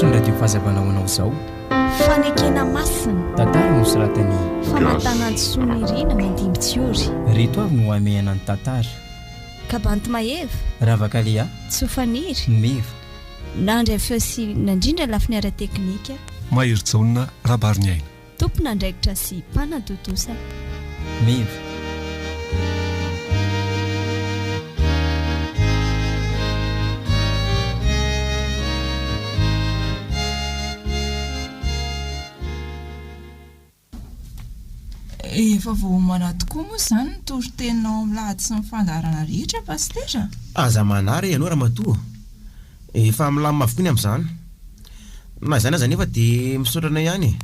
Atolotry ny Radio Fahazavana ho anao izao. Fanekena masina. Tantara nosoratan'i. Famantanandisoa Nirina Mandimbitsiory. Ireto avy no hamehana ny tantara. Kabanty Maeva. Ravaka Léa. Tsofaniry. Meva. Nandray feo sy nandrindra lafiny ara-teknika. Maherijaona Rabariniaina. Tompon'andraikitra sy mpanatontosa. Meva. Efa voaomana tokoa moa izany ny toriteninao amin'ny lahady sy ny fandaharana rehetra Pasitera? Aza manahy re ianao ramatoa. Efa milamina avokoa ny amin'izany. Na izany aza anefa dia misaotra anao ihany e!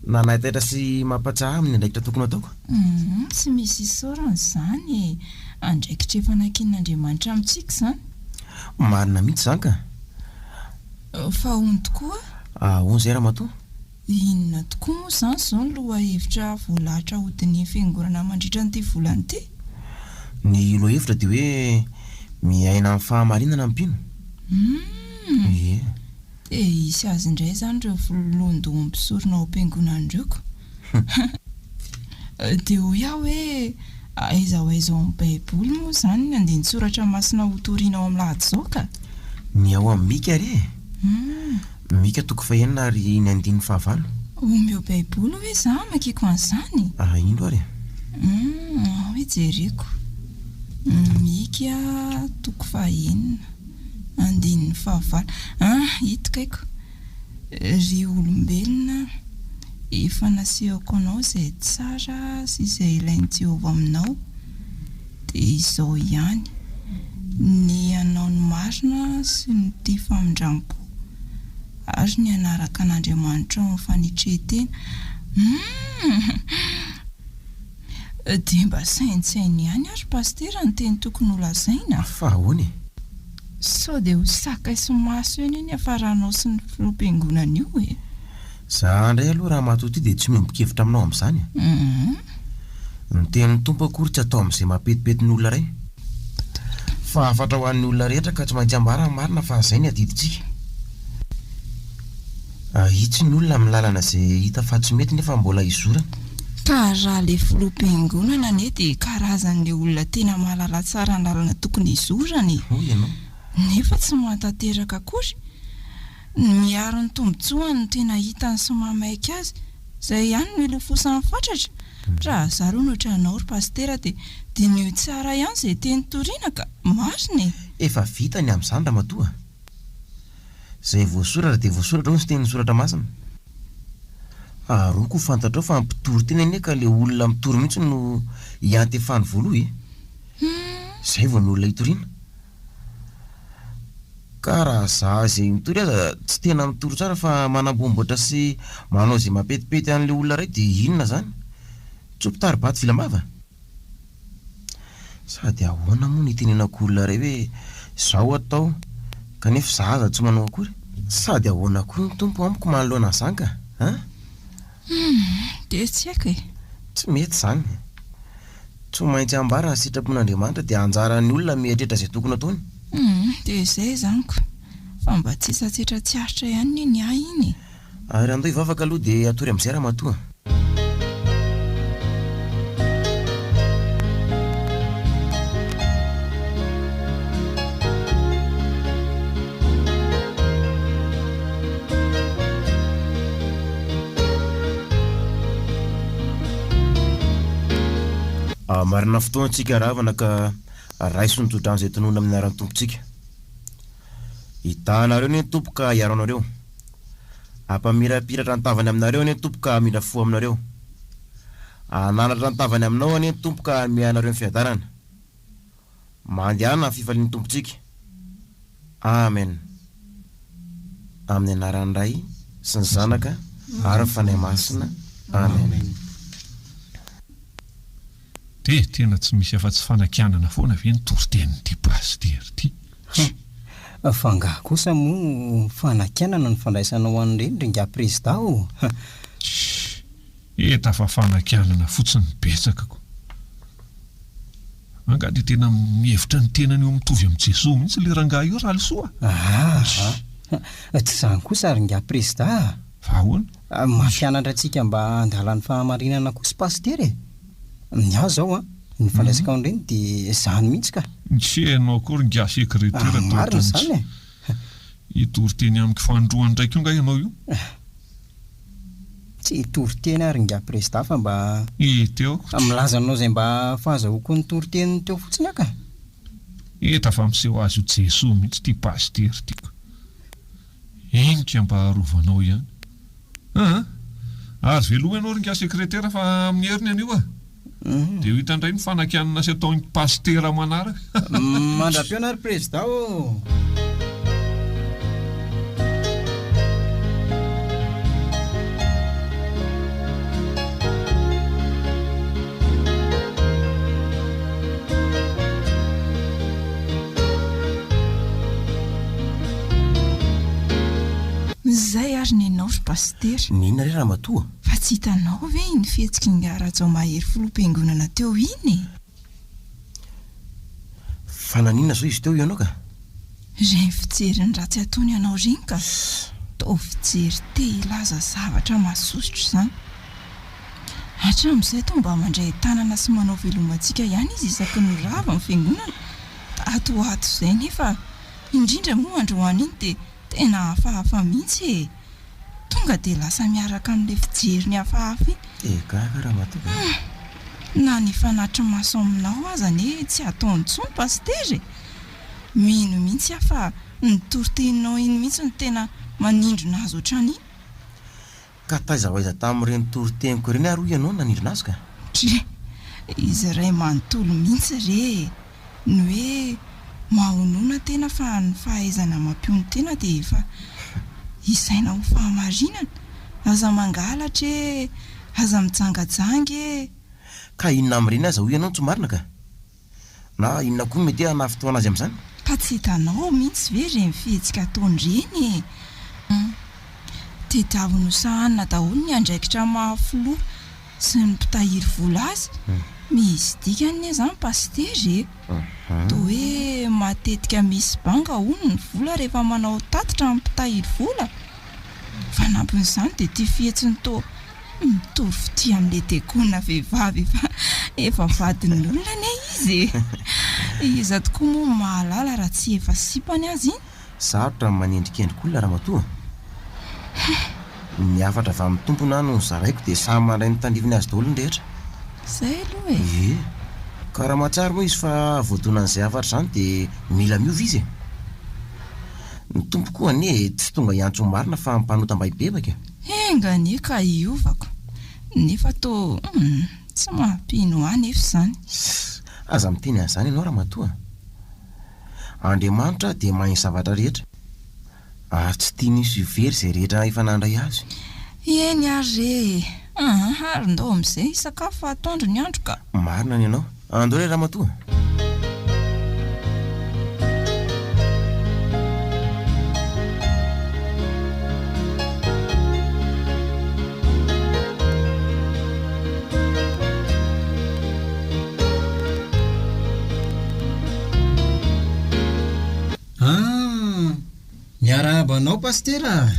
Nanaitaitra sy mampatsiahy ahy amin'ny andraikitra tokony hataoko. Humm, tsy misy isaorana izany e! Andraikitra efa nankinin'Andriamanitra amintsika izany. Marina mihitsy izany ka! Fa ahoana tokoa? Ahoana izay ramatoa? Inona tokoa moa izany izao ny lohahevitra voalahatra hodinihin'ny Fiangonana mandritra an'ity volana ity? Ny lohahevitra dia hoe miaina amin'ny fahamarinana ny mpino. Humm! Ie. Dia hisy azy indray izany ireo vololohon-dohan'ny mpisorona ao am-piangonana ireo ko! Dia hoy aho hoe, Aiza ho aiza ao amin'ny Baiboly moa izany ny andinin-tsoratra masina hotorina ao amin'ny lahady izao ka? Ny ao amin'ny Mika re e! Mika toko fahenina ary ny andininy fahavalo. Omeo Baiboly hoe za hamakiako an'izany? Ah, indro ary e! Humm, ao hijereko. Mika toko fahenina, andininy fahavalo. Ah, ito kaiko. Ry olombelona, efa nasehoko anao izay tsara sy izay ilain'i Jehovah aminao, dia izao ihany, ny hanao ny marina sy ny tia famindram-po ary ny hanaraka an'Andriamanitrao amin'ny fanetren-tena. Humm! Dia mba saintsaino ihany ary Pasitera ny teny tokony ho lazaina. Fa ahoana e? Sao dia ho sakay sy maso eo anie ny hafaranao sy ny filoham-piangonana io e! Za indray aloha ramatoa ity dia tsy miombon-kevitra aminao amin'izany e! Ny tenin'ny Tompo akory tsy atao amin'izay mampetipety ny olona iray. Fa hafatra ho an'ny olona rehetra ka tsy maintsy ambara ny marina fa izay ny adidintsika. Ahitsy ny olona amin'ny lalana izay hita fa tsy mety nefa mbola izorana. Ka raha le filoham-piangonana anie dia karazan'le olona tena mahalala tsara ny lalana tokony hizorana e! Hoy ianao. Nefa tsy mahatanteraka akory. Ny miaro ny tombotsoany no tena hitany sy mahamaika azy. Izay ihany no ilofosany fatratra. Raha za aloha no ohatranao ry pasitera dia diniho tsara ihany izay teny toriana ka! Marina e! Efa vita ny amin'izany ramatoa a! Izay voasoratra dia voasoratra hoy ny tenin'ny soratra masina. Aroako ho fantatrao fa mpitory teny anie ka le olona mitory mihitsy no iantefany voaloha e! Izay vao ny olona itoriana. Ka raha za izay mitory aza tsy tena mitory tsara fa manamboamboatra sy manao izay mampetipety an'le olona iray dia inona izany? Tsy ho mpitari-bato vilam-bava? Sady ahoana moa no itenenako olona iray hoe izao atao kanefa izaho aza tsy manao akory? Sady ahoana koa ny Tompo amiko manoloana an'izany ka? An? Humm, dia tsy haiko e! Tsy mety izany. Tsy maintsy ambara ny sitrapon'Andriamanitra dia anjaran'ny olona mieritreritra izay tokony ataony. Humm, dia izay izany ko! Fa mba tsetsatsetra tsy aritra ihany anie ny ahy iny e! Ary andao hivavaka aloha dia hatory amin'izay ramatoa. Marina fotoana tsika ravana ka raiso ny tsodrano izay tononina amin'ny anaran'ny Tompontsika. Hitahanareo anie ny Tompo ka hiaro anareo. Hampamirapiratra ny tavany aminareo anie ny Tompo ka hamindra fo aminareo. Hananatra ny tavany aminao anie ny Tompo ka hanome anareo ny fiadanana. Mandehana amin'ny fifalian'ny Tompontsika. Amen. Amin'ny anaran'ny Ray sy ny Zanaka ary ny Fanahy Masina. Amen. Dia tena tsy misy afa-tsy fanakianana foana ve ny toritenin'ity pasitera ity? Hum. Fa angaha kosa moa fanakianana ny fandraisanao an'ireny ry ingahy prezida ô? Tssy. Eta fa fanakianana fotsiny no betsaka ko. Angaha dia tena mihevitra ny tenany ho mitovy amin'i Jesoa mihitsy ilay rangahy io Ralisoa? Aa. Tsy izany kosa ry ingahy Prezida a! Fa ahoana? Mampianatra antsika mba handala ny fahamarinana kosa Pasitera e! Ny ahy izao an, ny fandraisako an'ireny dia izany mihitsy ka! Tsy hainao akory ingahy sekretera toa Marina izany e! Hitory teny amiko fanindroany indray koa angaha ianao io? Tsy hitory teny aho ry ingahy Prezida fa mba. Hita eo. Milaza anao izay mba fahazahoako ny toriteniny teo fotsiny aho ka! Hita fa miseho azy ho Jesoa mihitsy ity Pasitera ity ka! Henika mba arovanao ihany. Aa! Ary veloma ianao ry ingahy sekretera fa amin'ny heriny anio a! Dia ho hita indray ny fanakianana sy ataon'i Pasitera manaraka. Mandra-pihaona ry Prezida ô! Izay ary nenao ry Pasitera. N'inona re ramatoa? Fa tsy hitanao ve iny fihetsik'ingahy Rajaomahery filoham-piangonana teo iny e? Fa naninona zao izy teo ianao ka? Ireny fijeriny ratsy ataony anao ireny ka! Toa fijery te hilaza zavatra mahasosotra izany. Hatramin'izay toa mba mandray tanana sy manao veloma antsika ihany izy isaky ny rava ny fiangonana, tato ho ato izay nefa indrindra moa androany iny dia Tena hafahafa mihitsy e! Tonga dia lasa miaraka amin'ilay fijeriny hafahafa iny. Eh gaga ramatoa ka. Hum! Na ny fanatri-maso aminao aza anie tsy ataony intsony Pasitera e! Mino mihitsy aho fa ny toriteninao iny mihitsy no tena manindrona azy ohatran'iny. Ka taiza ho aiza tamin'ireny toriteniko ireny ary hoy ianao no nanindrona azy ka? Dre! Izy iray manontolo mihitsy re e! Ny hoe mahonona tena fa ny fahaizana mampionon-tena dia efa isaina ho fahamarinana. Aza mangalatra e! Aza mijangajanga e! Ka inona amin'ireny aza hoy ianao no tsy marina ka? Na inona koa no mety hoe hanafintohana azy amin'izany? Ka tsy hitanao mihitsy ve ireny fihetsika ataony ireny e? Hum. Tediaviny ho sahanina daholo ny andraikitra maha filoha sy ny mpitahiry vola azy. Misy dikany anie izany Pasitera e! Toa hoe matetika misy banga hono ny vola rehefa manao tatitra ny mpitahiry vola. Fanampin'izany dia ity fihetsiny toa Mitory fitia amin'ilay diakona vehivavy efa efa vadin'olona anie izy e! Iza tokoa moa no mahalala raha tsy efa sipany aza iny? Sarotra ny manendrikendrika olona ramatoa a! Ny hafatra avy amin'ny Tompo na no zaraiko dia samy mandray ny tandrifiny azy daholo ny rehetra. Izay aloha e! Ie! Ka raha mahatsiaro moa izy fa voadonan'izay hafatra izany dia mila miova izy e! Ny Tompo koa anie tsy tonga hiantso ny marina fa mpanota mba hibebaka e! Enga anie ka hiovako, nefa toa humm tsy mampino ahy nefa izany. Sss, aza miteny an'izany ianao ramatoa a! Andriamanitra dia mahay ny zavatra rehetra, ary tsy tiany hisy ho very izay rehetra efa nandray Azy. Eny ary re e! Aa ary ndao amin'izay hisakafo fa atoandro ny andro ka! Marina ny anao. Andao re ramatoa a! Ah! Miarahaba anao Pasitera!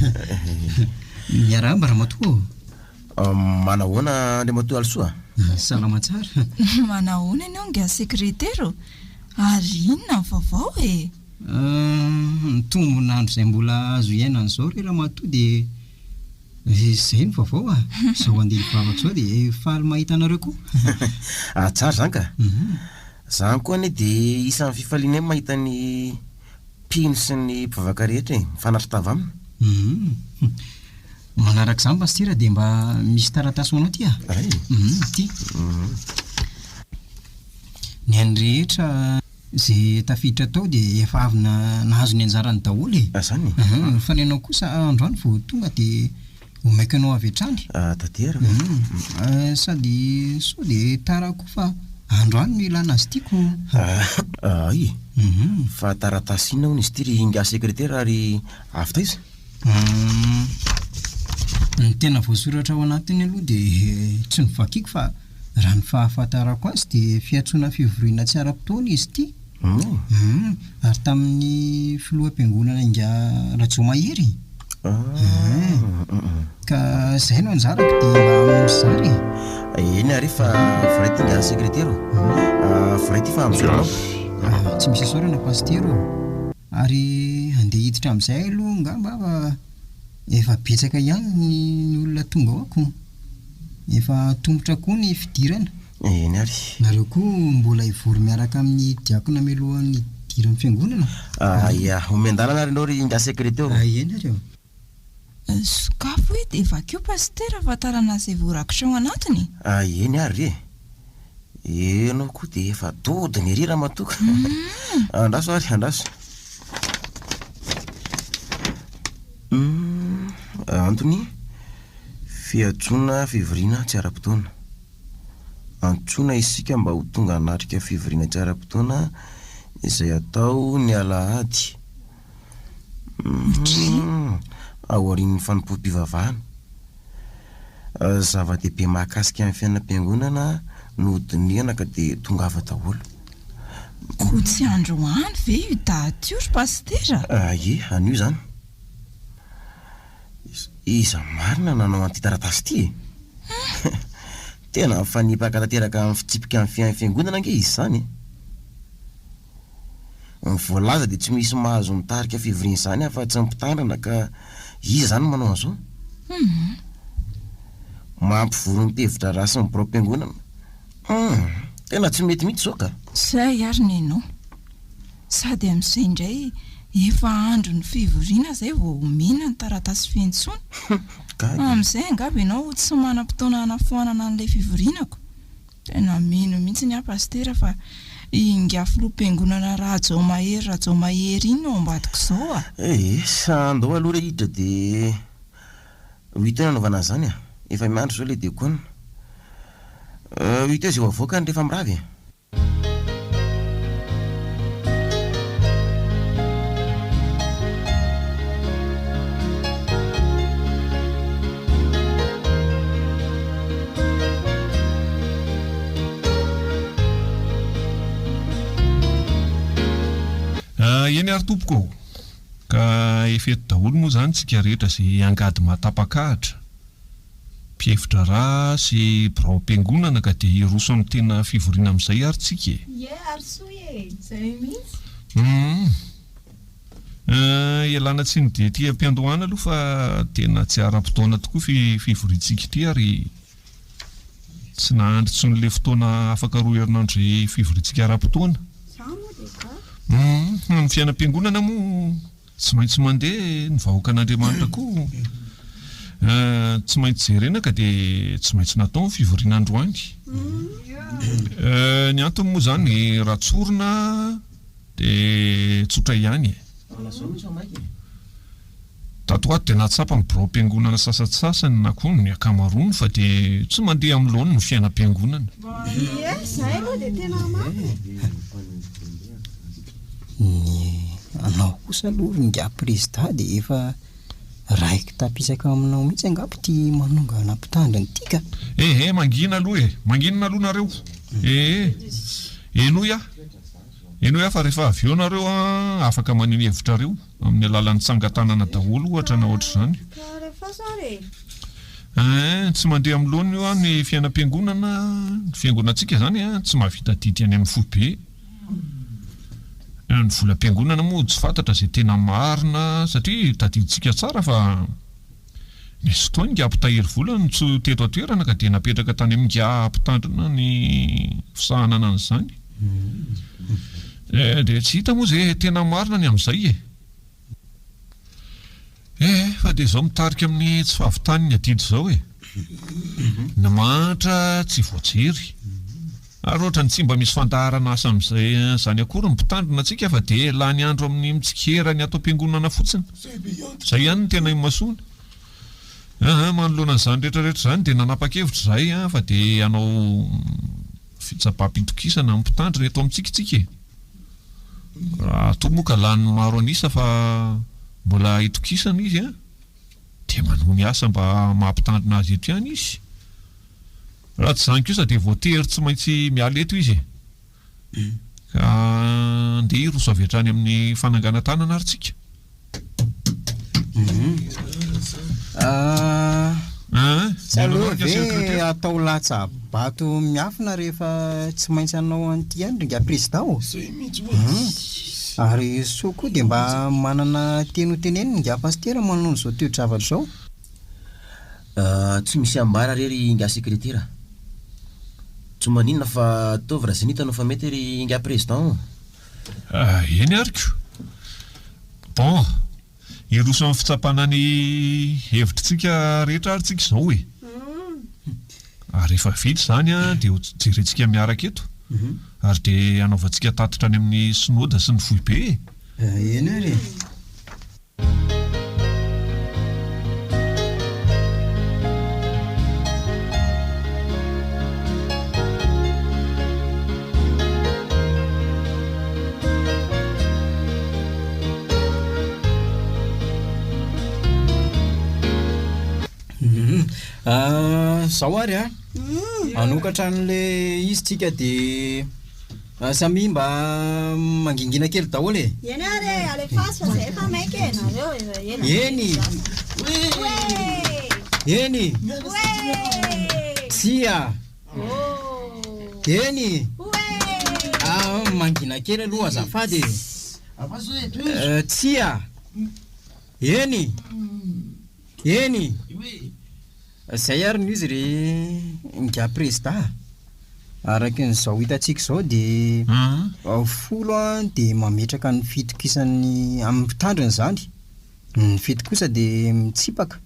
Miarahaba Ramatoa ô! Manahoana Andriamatoa Alisoa a? Salama tsara. Manahoana ianao ingahy sekretera ô? Ary inona ny vaovao e? Ny tombon'andro izay mbola azo iainana izao re ramatoa dia izay no vaovao a! Izao andeha hivavaka izao dia faly mahita anareo koa. Ah, tsara izany ka! Izany koa anie dia isan'ny fifalianay mahita ny mpino sy ny mpivavaka rehetra e, mifanatri-tava aminy. Manaraka izany Pasitera dia mba misy taratasy ho anao ity a! Ay! Hum, ity. Ny an'ny rehetra izay tafiditra tao dia efa avy nahazo ny anjarany daholo e! Ah, zany e? Hum, fa ny anao kosa androany vao tonga dia omeko anao avy hatrany. Ah, tanteraka. Hum, sady sao dia tara koa fa androany no ilana azy ity ko. Ah, ay! Fa taratasy inona hono izy ity ry ingahy sekretera ary avy taiza? Humm. Ny tena voasoratra ao anatiny aloha dia tsy novakiako fa raha ny fahafantarako azy dia fiantsoana fivoriana tsy ara-potoana izy ity. Hum, ary tamin'ny filoham-piangonana ingahy Rajaomahery. Hum, ka izay no anjarako dia mba mizara e. Eny ary fa voaray ity ingahy sekretera ô. Voaray ity fa misaotra anao. Ah, tsy misy isaorana pasitera ô. Ary handeha hiditra amin'izay aloha angamba aho fa efa betsaka ihany ny olona tonga ao ko. Efa antomotra koa ny fidirana. Eny ary. Nareo koa mbola hivory miaraka amin'ny diakona mialohan'ny hidiran'ny fiangonana? Aia, omen-dalana ary ianao ry ingahy sekretera ô. Eny ary ô. Sokafo hoe dia vakio pasitera ahafantarana izay voarakitra ao anatiny. Eny ary re e. Ianao koa dia efa dodona ery ramatoa ka. Andraso ary, andraso. Antony, fiantsoana fivoriana tsy ara-potoana. Antsoina isika mba ho tonga hanatrika fivoriana tsy ara-potoana izay atao ny alahady aorian'ny fanompoam-pivavahana. Zava-dehibe mahakasika ny fiainam-piangonana no hodinihana ka dia tongava daholo. Koa tsy androany ve io daty io ry Pasitera? Ie, anio izany. Iza marina no nanao an'ity taratasy ity e? Tena mifanipaka tanteraka amin'ny fitsipika mifehy ny fiangonana ange izy izany e! Ny voalaza dia tsy misy mahazo mitarika fivoriana izany afa-tsy ny mpitandrina ka iza izany no manao an'izao? Mampivory ny mpihevi-draharaha sy ny biraom-piangonana. Hum! Tena tsy mety mihitsy izao ka! Izay ary nenao. Sady amin'izay indray efa andron'ny fivoriana izay vao omena ny taratasy fiantsoana. Gaga e! Amin'izay angamba ianao tsy manam-potoana hanafoanana an'ilay fivoriana ko. Tena mino mihitsy aho Pasitera fa ingahy filoham-piangonana Rajaomahery Rajaomahery iny no ao ambadik'izao a! Eh! Andao aloha re hiditra dia ho hita eo ny hanaovana an'izany a! Efa miandry izao ilay diakona. Ho hita eo izay ho avoakany rehefa mirava e! Eny ary tompoko ô! Ka efa eto daholo moa izany tsika rehetra izay angady mahatapak'ahitra. Mpihevi-draharaha sy biraom-piangonana ka dia hiroso amin'ny tena fivoriana amin'izay ary tsika e! Ie ary soa e! Zay mihitsy! Humm. Ialana tsiny dia ety am-piandohana aloha fa tena tsy ara-potoana tokoa fi fivoriantsika ity ary tsy nahandry intsony ilay fotoana afaka roa herinandro izay fivoriantsika ara-potoana. Za moa dia gaga. Humm. Ny fiainam-piangonana moa. Tsy maintsy mandeha ny vahoakan'Andriamanitra koa tsy maintsy jerena ka dia tsy maintsy natao ny fivoriana androany. Ny antony moa izany raha tsorina dia tsotra ihany e. Tato ho ato dia nahatsapa ny biraom-piangonana sasantsasany na koa ny ankamaroany fa dia tsy mandeha amin'ny laoniny ny fiainam-piangonana. Ie, izay aloha dia tena marina e. Ny anao kosa aloha ry ingahy prezida dia efa raiki-tapisaka aminao mihitsy angamba ity manongana mpitandrina ity ka! Ehe, mangina aloha e! Manginina aloha nareo! Ehe, henoy aho, henoy aho fa rehefa avy eo nareo an, afaka maneho ny hevitrareo amin'ny alalan'ny tsangan-tanana daholo ohatra na ohatr'izany. Ka alefaso ary e! Ehe, tsy mandeha amin'ny laoniny ho'a ny fiainam-piangonana, ny fiangonantsika izany an, tsy mahavita adidy any amin'ny foibe. Ny volam-piangonana moa tsy fantatra izay tena marina satria tadidintsika tsara fa nisy fotoana ingahy mpitahiry vola no tsy teto an-toerana ka dia napetraka tany amin'ny ingahy mpitandrina ny fisahanana an'izany. Dia tsy hita moa izay tena marina ny amin'izay e! Eh, fa dia izao mitarika amin'ny tsy fahavitan'ny adidy izao e! Ny mahantra tsy voajery. Ary ohatran'ny tsy mba misy fandaharana asa amin'izay izany akory ny mpitandrina antsika fa dia lany andro amin'ny mitsikera ny ato am-piangonana fotsiny. Izay ihany no tena imasoany. Aa, manoloana an'izany rehetra rehetra izany dia nanapa-kevitra izahay fa dia hanao fitsapam-pitokisana amin'ny mpitandrina eto amintsika isika e! Raha toa moa ka lanin'ny maro an'isa fa mbola itokisana izy an, dia manohy ny asa mba maha-mpitandrina azy eto ihany izy. Raha tsy izany kosa dia voatery tsy maintsy miala eto izy e. Ka andeha hiroso avy hatrany amin'ny fananganan-tanana ary tsika. Tsy aleo ve atao latsa-bato miafina rehefa tsy maintsy hanao an'ity ihany ry ingahy Prezida ô? Ary soa koa dia mba manana teny ho tenenina ingahy Pasitera manoloana izao toe-javatra izao. Tsy misy ambara re ry ingahy sekretera. Tsy maninona fa ataovy raha izay ny hitanao fa mety ry ingahy Président ô. Eny ary ko. Bon, hiroso amin'ny fitsapana ny hevitritsika rehetra ary tsika izao e. Ary rehefa vita izany dia ho jerentsika miaraka eto. Ary dia hanaovantsika tatitra any amin'ny Synoda sy ny foibe e. Eny ary e. Zao ary a, hanokatra an'le izy tsika de Samia mba mangingina kely daholo e! Eny ary e, alefaso fa zay efa maika e, nareo efa ela be Eny! Oee! Eny! Oee! Tsia! Oh! Eny! Oee! Ah, mangina kely aloha azafady e! Tsia! Eny! Eny! Zay ary no izy ry ingahy prezida a! Araka ny izao hitantsika izao dia folo dia mametraka ny fitokisany amin'ny mpitandrina izany, ny fito kosa dia mitsipaka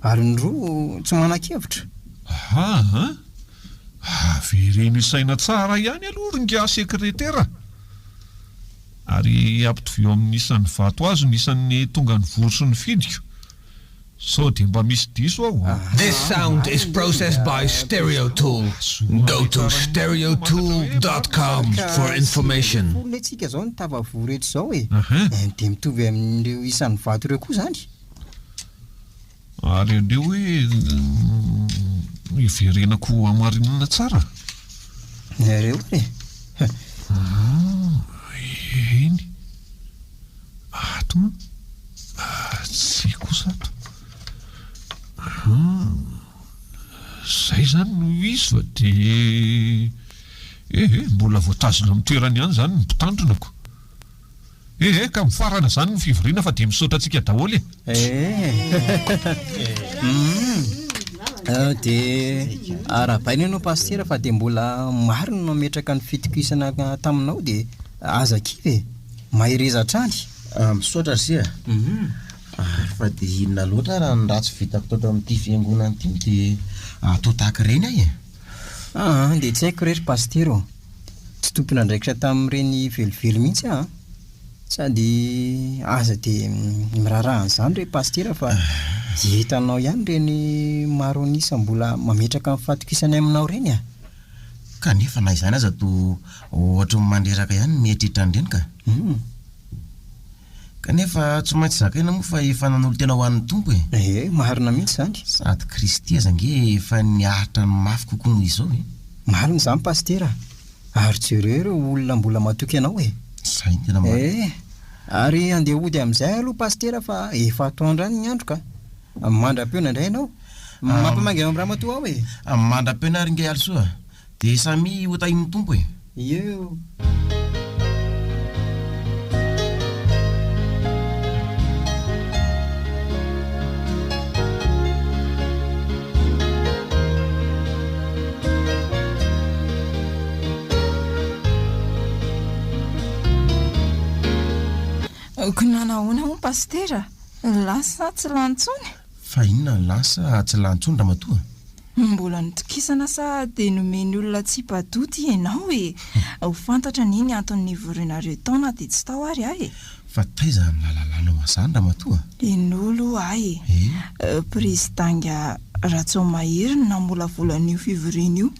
ary ny roa tsy manan-kevitra. Aa! Avereno isaina tsara ihany aloha ry ingahy sekretera! Ary ampitovio amin'ny isan'ny vato azo ny isan'ny tonga nivory sy nifidiko. Sao dia mba misy diso aho an? This sound is processed by Stereo Tool. Go to stereotool dot com for information. Folo tsika zao ny tafavory eto zao e! Dia mitovy amin'ireo isan'ny vato ireo koa zany? Ary aleo hoe hiverenako hamarinina tsara. Ireo e! Eny. Ato an! Tsia kosa ato. Zay zany no izy fa dia eh eh mbola voatazona amin'ny toerany ihany zany ny mpitandrina ko. Eh eh ka mifarana zany ny fivoriana fa dia misaotra antsika daholo e. Eh dia arahabaina ianao Pasitera fa dia mbola maro ny nametraka ny fitokisana taminao dia aza kivy e. Mahereza hatrany. Misaotra ry se a! Ary fa dia inona loatra raha ny ratsy vitako tato amin'ity fiangonana ity no dia atao tahaka ireny aho e? Aa dia tsy haiko re ry Pasitera ô! Tsy tompon'andraikitra tamin'ireny velively mihitsy aho an! Sady aza dia miraharaha an'izany re Pasitera fa dia hitanao ihany ireny maro an'isa mbola mametraka ny fahatokisany aminao ireny a! Kanefa na izany aza toa ohatry ny mandreraka ihany ny mieritreritra an'ireny ka. Kanefa tsy maintsy zakaina moa fa efa nanolo-tena ho an'ny Tompo e. Ee, marina mihitsy izany. Sady Kristy aza ange efa niaritra ny mafy kokoa noho izao e. Marina izany Pasitera a! Ary jereo ireo olona mbola matoky anao e. Izay no tena marina. Ee, ary andeha hody amin'izay aloha Pasitera fa efa atoandro any ny andro ka. Mandra-peona indray ianao. Mampamangy anao amin'ny ramatoa ao e! Mandra-peona ary ingahy Alisoa a! Dia samia ho tahin'ny Tompo e! Eo! Ko nanahoana hono Pasitera? Lany sa tsy lany intsony? Fa inona ny lany sa tsy lany intsony ramatoa? Mbola nitokisana sa dia nomen'ny olona tsipadoty ianao e! Ho fantatra anie ny antony nivorianareo tao na dia tsy tao ary aho e! Fa taiza no nahalalanao an'izany ramatoa? Henoy aloha ahy e! Prezidanga Rajaomahery no namolavola an'io fivoriana io.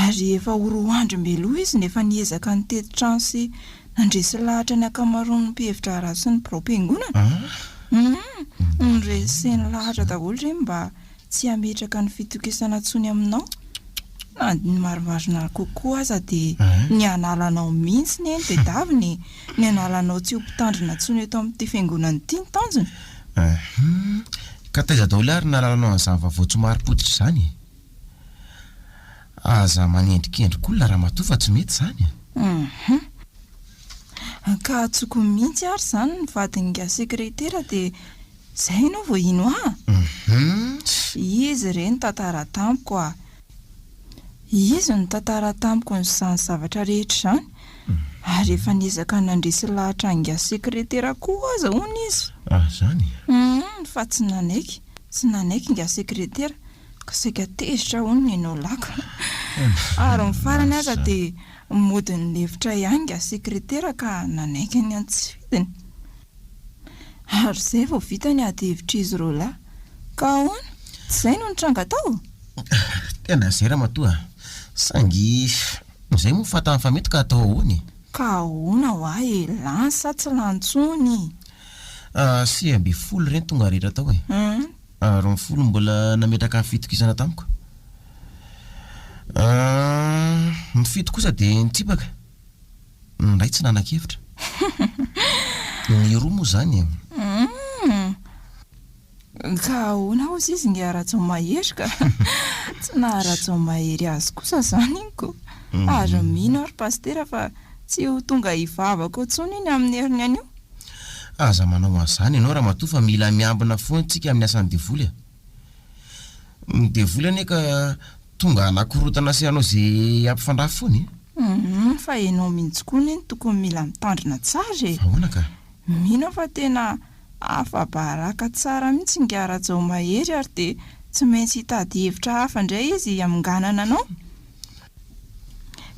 Ary efa ho roa andro mialoha izy no efa niezaka nitety trano sy Nandresy lahatra ny ankamaroan'ny mpihevi-draharaha sy ny biraom-piangonana. Humm! Noreseny lahatra daholo ireny mba tsy hametraka ny fitokisana intsony aminao. Na ny marimarina kokoa aza dia ny hanala anao mihitsy anie no tedaviny e! Ny hanala anao tsy ho mpitandrina intsony eto amin'ity fiangonana ity ny tanjony. Hum, ka taiza daholo ary nahalalanao an'izany vaovao tsy marim-pototra izany e? Aza manendrikendrika olona ramatoa fa tsy mety izany e! Hum. Ka antsoiko mihitsy ary izany ny vadin'ingahy sekretera dia izay ianao vao hino ahy? Hum. Izy re nitantara tamiko a! Izy no nitantara tamiko an'izany zavatra rehetra izany, ary efa niezaka nandresy lahatra an'ingahy sekretera koa aza hono izy. Ah, izany? Hum, fa tsy nanaiky, tsy nanaiky ingahy sekretera, ka saika tezitra hono ny anao laka. Ary ny farany aza dia mody nilefitra ihany ingahy sekretera ka nanaiky ny antsy fidiny. Ary izay vao vita ny ady hevitr'izy roalahy. Ka ahoana? Tsy izay no nitranga tao? Tena izay ramatoa a! Saingy izay moa fantany fa mety ka atao ahoana e? Ka ahoana hoa e? Lany sa tsy lany intsony? 19 ireny tonga rehetra tao e! Ary ny folo mbola nametraka ny fitokisana tamiko. Ny fito kosa dia nitsipaka. Ny iray tsy nanan-kevitra. Ny roa moa izany e. Humm. Ka ahoana hozy izy ingahy Rajaomahery ka. Tsy naha Rajaomahery azy kosa izany iny ko. Ary mino aho ry Pasitera fa tsy ho tonga hivavaka ao intsony iny amin'ny heriny anio. Aza manao an'izany ianao ramatoa fa mila miambina foana tsika amin'ny asan'ny devoly a. Ny devoly anie ka tonga hanakorotana sy hanao ze hampifandrafy foana e. Humm fa enao mintsy koa anie no tokony mila mitandrina tsara e. Fa ahoana ka? Mino aho fa tena afa-baraka tsara mintsy ingahy Rajaomahery ary dia tsy maintsy hitady hevitra hafa indray izy hamonganana anao.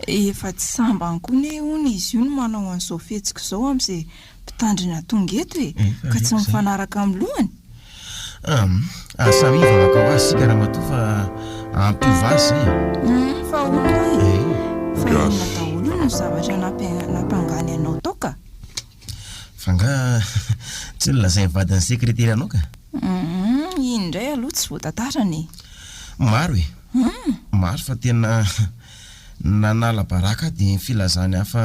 Efa tsy sambany koa anie hono izy io no manao an'izao fihetsika izao amin'izay mpitandrina tonga eto e, ka tsy mifanaraka amin'ny lohany. Humm, ary samy hivavaka ho azy isika ramatoa fa hampiova azy izay e. Humm, fa hono hoa e, fa inona daholo no zavatra nampangany anao tao ka? Fa angaha tsy nolazain'ny vadin'ny sekretera anao ka? Humm, iny indray aloha tsy voatantarany e. Maro e! Maro fa tena nanala baraka ahy dia ny filazany ahy fa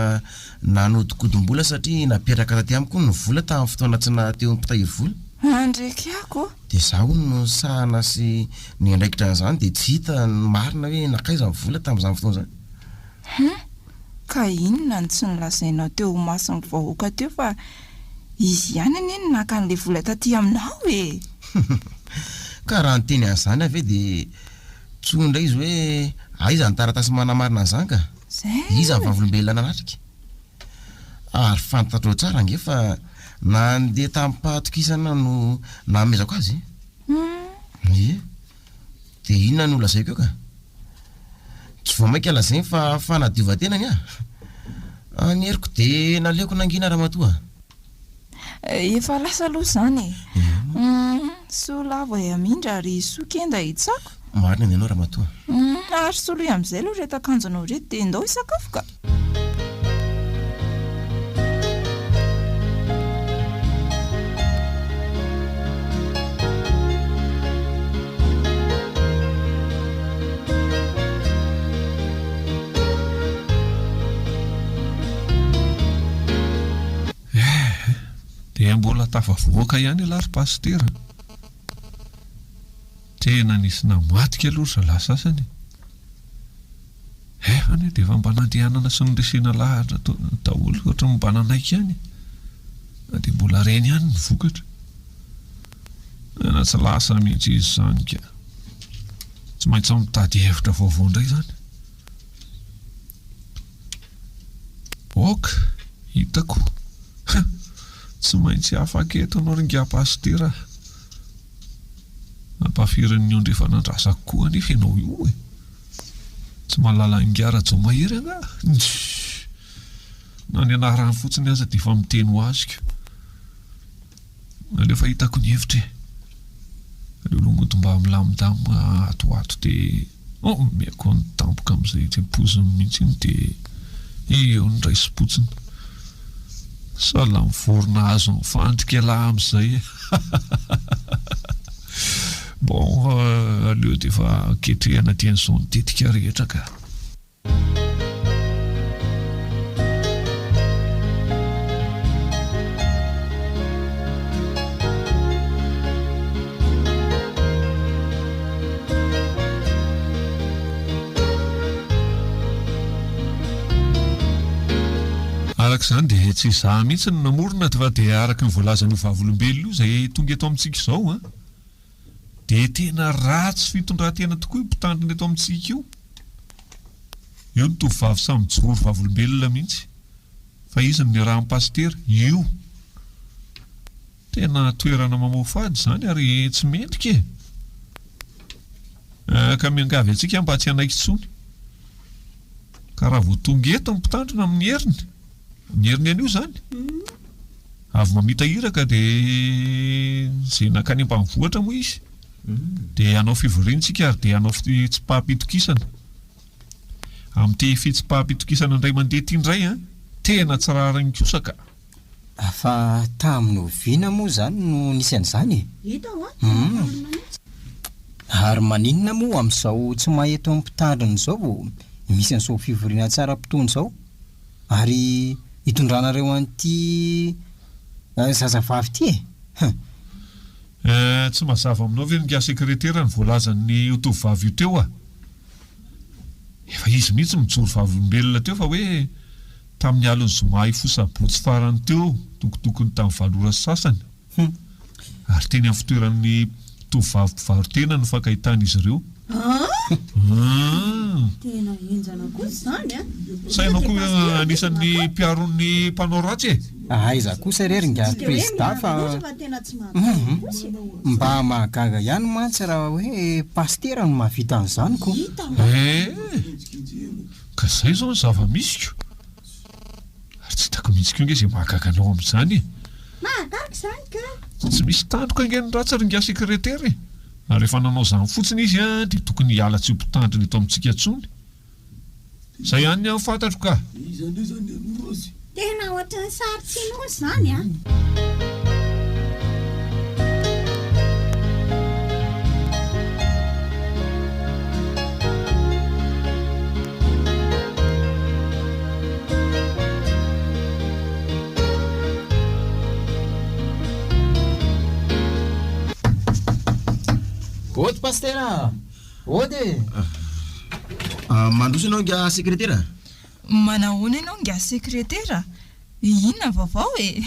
nanodinkodim-bola satria napetraka taty amiko hono ny vola tamin'ny fotoana tsy naha teo ny mpitahiry vola. Andrekiako ô! Dia izaho hono no nisahana sy niandraikitra an'izany dia tsy hita ny marina hoe nankaiza ny vola tamin'izany fotoana izany. Hum! Ka inona no tsy nolazainao teo imason'ny vahoaka teo fa izy ihany anie no naka an'ilay vola taty aminao e! Ka raha niteny an'izany aho ve dia tsy hoy indray izy hoe aiza ny taratasy manamarina an'izany ka? Iza ny vavolombelona nanatrika? Ary fantatrao tsara ange fa nandeha tamim-pahatokisana no nanomezako azy e! Ie. Dia inona no lazaiko eo ka? Tsy vao mainka lazainy fa fanadiovan-tena ny ahy. Ny heriko dia naleoko nangina ramatoa a. Efa lasa aloha izany e. Soa lavo ay hamindra ary soa kenda hitsako. Marina ny anao ramatoa. Ary soloy amin'izay aloha ireto akanjonao ireto dia ndao hisakafo ka. Eh! Dia mbola tafavoaka ihany ialahy ry Pasitera a! Tena nisy namadika aloha ry zalahy sasany e! Efa anie dia efa mba nandehanana sy noresena lahatra daholo ohatran'ny mba nanaiky ihany e! Na dia mbola reny ihany ny vokatra. Tena tsy lasa mihitsy izy izany ka! Tsy maintsy mitady hevitra vaovao indray izany. Ok, hitako. Tsy maintsy afaka eto ianao ry ingahy pasitera a! Ampahafirin'ny ondry efa nandrasako koa anefa ianao io e! Tsy mahalala an'ingahy Rajaomahery angaha? Ndry! Na ny anarany fotsiny aza dia efa miteny ho azy ko! Aleo fa hitako ny hevitra e! Aleo aloha mody mba milamindamina ato ho ato dia omeko ny tampoka amin'izay tsy ampoiziny mihitsy iny dia eo ny raisim-potsiny. Sahala amin'ny vorona azo mifandrika ialahy amin'izay e! Bon. Aleo dia efa ketrehana dieny izao ny tetika rehetra ka. Araka izany dia tsy izaho mihitsy no namorona fa dia araka ny voalazan'io vavolombelona io izay tonga eto amintsika izao an! Dia tena ratsy fitondran-tena tokoa io mpitandrina eto amintsika io. Io ny tovovavy samy mijoro vavolombelona mihitsy fa izy no niarahan'ny pasitera. Io. Tena toerana mamoafady izany ary tsy mendrika e! Ka miangavy antsika mba tsy hanaiky intsony. Ka raha vao tonga eto ny mpitandrina amin'ny heriny, amin'ny heriny anio izany, avy mamita iraka dia izay nankany ambanivohitra moa izy, dia hanao fivoriana isika ary dia hanao fitsipaham-pitokisana. Amin'ity fitsipaham-pitokisana indray mandeha ity indray an, tena tsy rariny kosa ka! Fa tamin'ny oviana moa izany no nisy an'izany e? Hita hoa, tena marina mihitsy. Ary maninona moa amin'izao tsy maha eto amin'ny mpitandrina izao vao misy an'izao fivoriana tsy ara-potoana izao? Ary hitondranareo an'ity zazavavy ity e? Hum. Eh, tsy mazava aminao ve ingahy sekretera ny voalazan'io tovovavy io teo ah? Efa izy mihitsy mijoro vavolombelona teo fa hoe Tamin'ny alin'ny zoma hifoha sabotsy farany teo, tokotokony tamin'ny valo ora sy sasany, ary teny amin'ny fitoeran'ny tovovavy mpivaro-tena no fankahitan'izy ireo. An! Tena henjana kosa izany an! Sa ianao koa anisan'ny mpiaro ny mpanao ratsy e? Aiza kosa re ry ingahy prezida fa hum mba mahagaga ihany mantsy raha hoe pasitera no mahavita an'izany ko! Eh! Ka zay zao ny zava-misy ko! Ary tsy hitako mihitsy koa nge zay mahagaga anao amin'izany e! Mahagaga izany ka! Tsy misy tandroka ange ny ratsy ry ingahy sekretera e! Ary rehefa nanao izany fotsiny izy an, dia tokony hiala tsy ho mpitandrina eto amintsika intsony. Zay ihany ny ahy fantatro ka! Tena ohatran'ny sary tsy inoana izany an! Ody Pasitera a! Ody e! Mandroso ianao ingahy sekretera? Manahoana ianao ingahy sekretera? Inona ny vaovao e?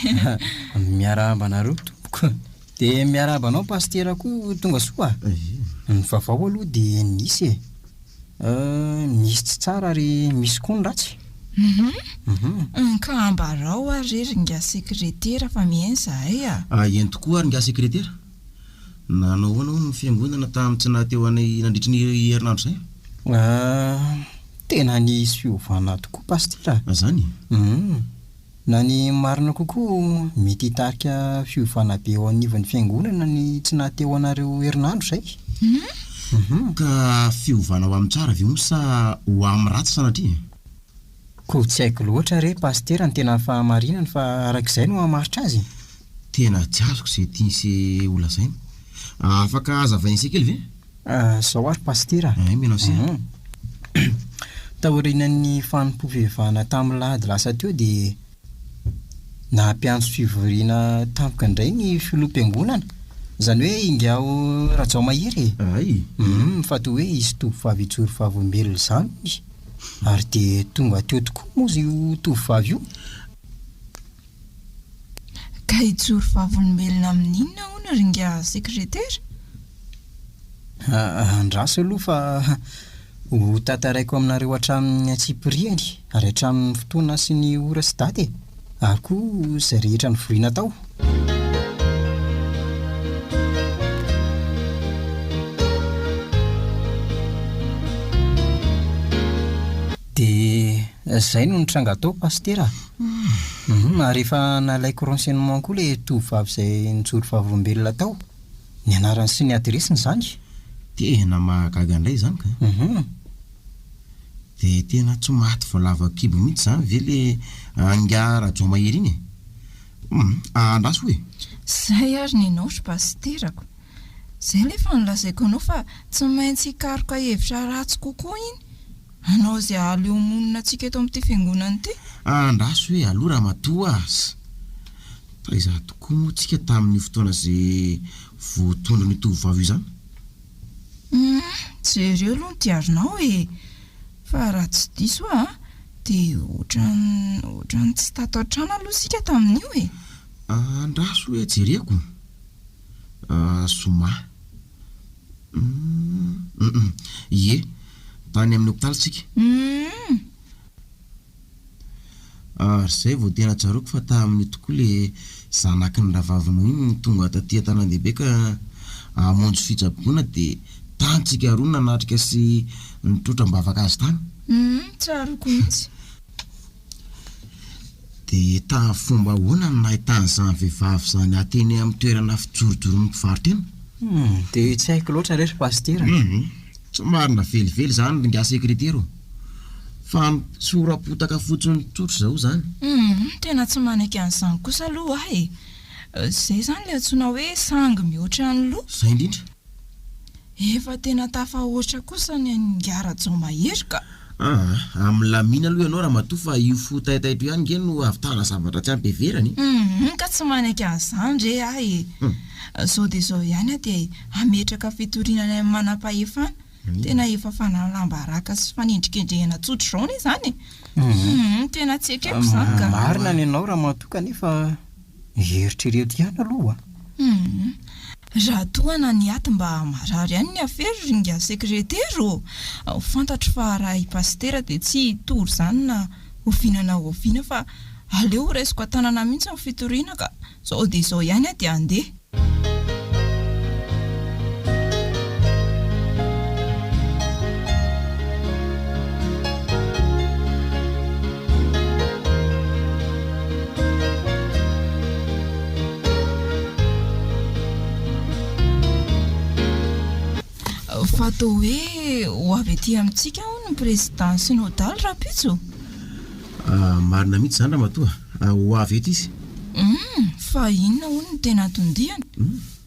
Miarahaba anareo tompoko. Dia miarahaba anao Pasitera koa tonga soa a! Ny vaovao aloha dia nisy e! Misy tsy tsara ary misy koa ny ratsy. Hum. Ka ambarao ary re ry ingahy sekretera fa mihaino izahay a! Eny tokoa ary ingahy sekretera. Nanao ahoana hono ny fiangonana tamin'ny tsy naha teo anay nandritry ny herinandro izay? Tena nisy fiovana tokoa Pasitera a! Zany? Hum. Na ny marina kokoa, mety hitarika fiovana be eo anivon'ny fiangonana ny tsy naha teo anareo herinandro izay. Hum. Ka fiovana ho amin'ny tsara ve hono sa ho amin'ny ratsy sanatria? Koa tsy haiko loatra re Pasitera ny tena fahamarinany fa arak'izay no hamaritra azy e! Tena tsy azoko izay tian'se ho lazaina. Afaka hazavain'se kely ve? Zao ary Pasitera a! Hay menao se. Taorianan'ny fanompoam-pivavahana tamin'ny lahady lasa teo dia nampiantso fivoriana tampoka indray ny filoham-piangonana, izany hoe Ingahy Rajaomahery e! Hay! Fa toa hoe hisy tovovavy hijoro vavolombelona izany hono. Ary dia tonga teo tokoa moa io tovovavy io. Ka hijoro vavolombelona amin'inona hono ry ingahy sekretera? Andraso aloha fa ho tantaraiko aminareo hatramin'ny antsipiriany ary hatramin'ny fotoana sy ny ora sy daty e! Ary koa izay rehetra nivoriana tao. Dia izay no nitranga tao Pasitera a! Hum, ary efa nalaiko renseignement koa ilay tovovavy izay nijoro vavolombelona tao. Ny anarany sy ny adiresiny izany. Tena mahagaga indray izany ka! Hum. Dia tena tsy maty voalavo an-kibo mihitsy izany ve le angaha Rajaomahery iny e? Hum, andraso e! Zay ary nenao ry pasiterako. Izay ilay efa nolazaiko anao fa tsy maintsy hikaroka hevitra ratsy kokoa iny. Hanao izay hahaleo monina antsika eto amin'ity fiangonana ity. Andraso hoe aloha ramatoa a! Taiza tokoa moa tsika tamin'io fotoana izay voatondron'io tovovavy io izany? Humm, jereo aloha ny diarinao e! Fa raha tsy diso aho an, dia ohatran'ny ohatran'ny tsy tato an-trano aloha isika tamin'io e! Andraso hoe jereko. Zoma. Humm, ie, tany amin'ny hopitaly tsika. Humm. Ary izay vao tena tsaroako fa tamin'io tokoa le zanaky ny rahavavinao iny no tonga taty an-tanàn-dehibe ka hamonjy fitsaboana dia tany tsika roa no nanatrika sy nitrotra am-bavaka azy tany. Humm, tsaroako mihitsy. Dia tamin'ny fomba ahoana no nahitan'izany vehivavy izany ahy teny amin'ny toerana fijorojoroan'ny mpivaro-tena? Humm, dia tsy haiko loatra re ry Pasitera. Humm, tsy marina velively izany ry ingahy sekretera ô! Fa nitsoram-potaka fotsiny tsotra izao izany. Humm, tena tsy manaiky an'izany kosa aloha aho e! Izay izany ilay antsoina hoe sangy mihoatra ny loha. Izay indrindra. Efa tena tafahoatra kosa ny an'i Ingahy Rajaomahery ka! Aa, amin'ny lamina aloha ianao ramatoa fa io fo taitaitro ihany nge no ahavitana zavatra tsy ampiheverana e! Humm, ka tsy manaiky an'izany re aho e! Zao dia izao ihany aho dia hametraka fitoriana any amin'ny manampahefana. Tena efa fanalam-baraka sy fanendrikendrehana tsotra izao anie izany e! Humm, tena tsy ekeko izany ka! Marina ny anao ramatoa kanefa eritrereto ihany aloha a! Humm. Raha toa na ny aty mba marary ihany ny afera ry ingahy sekretera ô! Fantatro fa raha i Pasitera dia tsy hitory izany na oviana na oviana fa aleo ho raisiko an-tanana mihitsy ny fitoriana ka zao dia izao ihany aho dia handeha. Fa toa hoe ho avy aty amintsika hono ny président synodal rahampitso? Marina mihitsy izany ramatoa, ho avy eto izy. Humm, fa inona hono no tena anton-diany?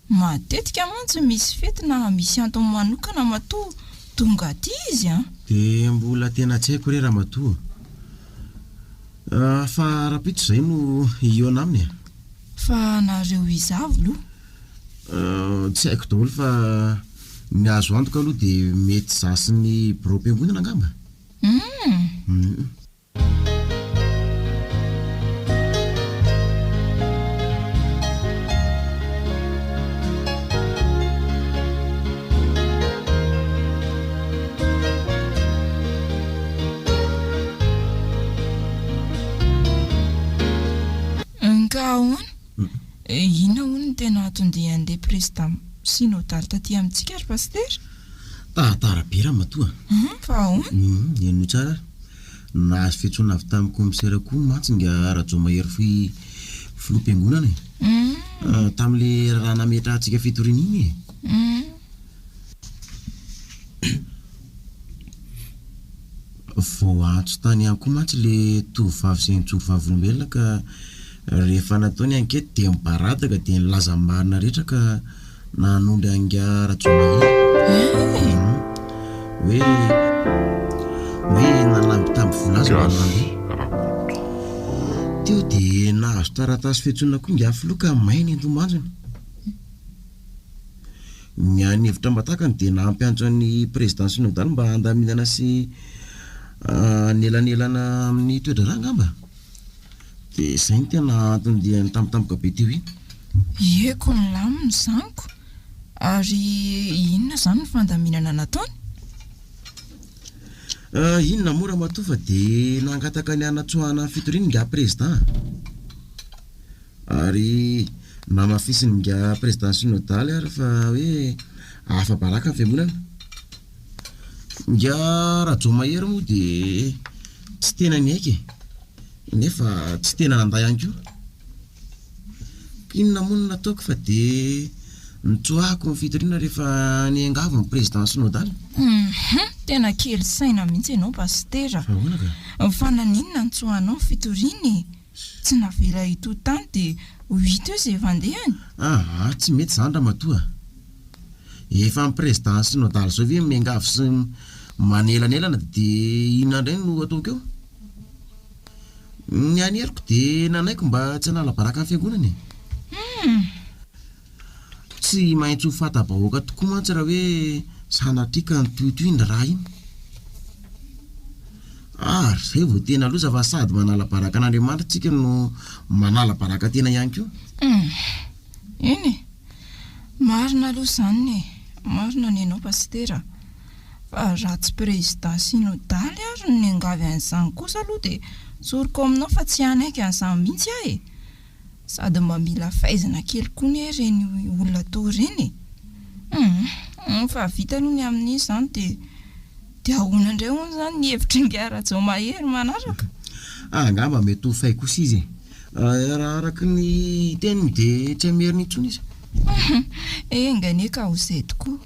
Matetika mantsy misy fety na misy antony manokana matoa tonga aty izy an! Dia mbola tena tsy haiko re ramatoa. Fa rahampitso izay no hihaona aminy e! Fa nareo iza avy lo? Tsy haiko daholo fa ny azo antoka aloha dia mety za sy ny biraom-piangonana angamba. Humm! Ka ahoana? Inona hono no tena anton-dian'ilay président synodal taty amintsika ry Pasitera? Taratara be ramatoa a! Hum, fa ahoana? Hum, henoy tsara ary. Nahazo fiantsoana avy tamin'ny commissaire koa mantsy ingahy Rajaomahery filoham-piangonana e! Tamin'ilay raharaha nametrahantsika fitoriana iny e! Hum. Voaantso tany ihany koa mantsy ilay tovovavy izay nijoro vavolombelona ka rehefa natao ny enquête dia nibaradaka dia nilaza ny marina rehetra ka nanondro an'ingahy Rajaomahery hoe hoe nanambitamby vola azy mba nandeha. Teo dia nahazo taratasy fiantsoana koa ingahy filoha ka may ny antomanjony. Ny an'ny hevitra mba takany dia nampiantso an'ny Président synodal mba handaminana sy hanelanelana amin'ny toe-draharaha angamba. Dia izay no tena anton-dia nitampotampoka be teo iny. Ieko nilamina izany ko! Ary inona izany ny fandaminana nataony? Inona moa ramatoa fa dia nangataka ny hanatsoahana ny fitoriana ingahy Président a! Ary namafisin'ingahy Président Synodaly ary fa hoe afa-baraka ny fiangonana. Ingahy Rajaomahery moa dia tsy tena niaiky e, nefa tsy tena nandà ihany koa. Inona moa no nataoko fa dia nitsoahako ny fitoriana rehefa niangavy ny Président Synodaly. Hum, tena kely saina mihitsy ianao Pasitera. Fa ahoana ka? Fa naninona nitsoahanao ny fitoriana e? Tsy navela hitohy tany dia ho hita eo izay fandehany. Aa, tsy mety izany ramatoa a! Efa ny président synodal zao ve miangavy sy manelanelana dia inona indray no ataoko eo? Ny an'i Heriko dia nanaiko mba tsy hanala baraka ny fiangonana e. Humm. Tsy maintsy ho fanta-bahoaka tokoa mantsy raha hoe sanatria ka nitohitohy iny raha iny. Ary izay vao tena loza fa sady manala baraka an'Andriamanitra tsika no manala baraka tena ihany koa. Humm. Eny e. Marina aloha izany e. Marina ny anao Pasitera a. Fa raha tsy Prezida Synodaly ary no niangavy an'izany kosa aloha dia tsoriko aminao fa tsy hanaiky an'izany mihitsy aho e! Sady mba mila faizina kely koa anie ireny olona toa ireny e! Hum, fa vita aloha ny amin'iny izany dia dia ahoana indray hono izany ny hevitr'ingahy Rajaomahery manaraka? Angamba mety ho fay kosa izy e! Raha araka ny teniny dia tsy hamerina intsony izy. Enga anie ka ho izay tokoa.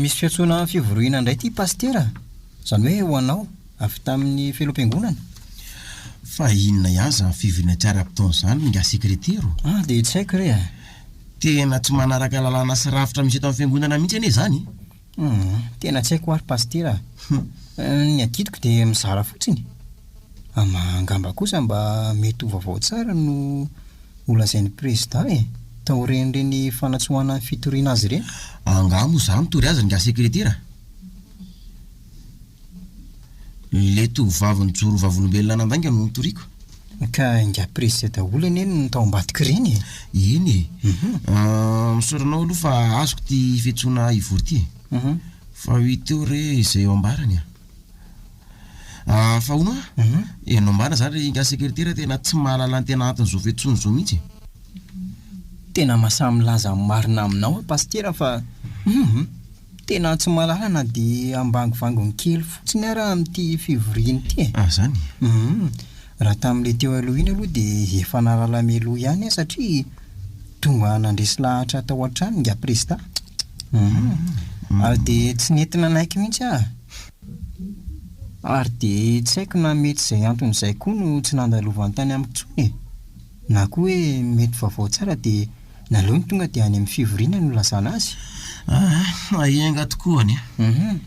Misy fiantsoana fivoriana indray ity Pasitera a! Izany hoe ho anao, avy tamin'ny filoham-piangonana. Fa inona ihany izany fivoriana tsy ara-potoana izany ry ingahy sekretera o? Ah, dia tsy haiko re a! Tena tsy manaraka lalàna sy rafitra misy eto amin'ny fiangonana mihitsy anie izany e! Hum, tena tsy haiko ary Pasitera a! Ny adidiko dia mizara fotsiny. Ama angamba kosa mba mety ho vaovao tsara no holazain'ny Prezida e! Taorian'ireny fanatsoahana ny fitoriana azy ireny. Angaha moa izaho mitory azy ry ingahy sekretera? Le tovovavy nijoro vavolombelona nandainga no notoriko. Ka ingahy Prezida daholo anie no tao ambadik'ireny e! Eny e! Misaotra anao aloha fa azoko ity fiantsoana hivory ity e! Fa ho hita eo re izay eo ambarany a! Fa hono hoa, ianao marina izany ry ingahy sekretera tena tsy mahalala ny tena anton'izao fiantsoana izao mihitsy e! Tena mahasahy milaza ny marina aminao aho Pasitera fa hum! Tena tsy mahalala na dia ambangovangony kely fotsiny ara amin'ity fivoriana ity e! Ah zany? Hum! Raha tamin'ilay teo aloha iny aloha dia efa nahalala mialoha ihany aho satria tonga nandresy lahatra tao an-trano ingahy Prezida. Hum! Ary dia tsy nety nanaiky mihitsy aho. Ary dia tsy haiko na mety izay antony izay koa no tsy nandalovany tany amiko intsony e! Na koa hoe mety vaovao tsara dia naleony tonga dia any amin'ny fivoriana no ilazana azy. Aa, enga tokoa anie. Hum.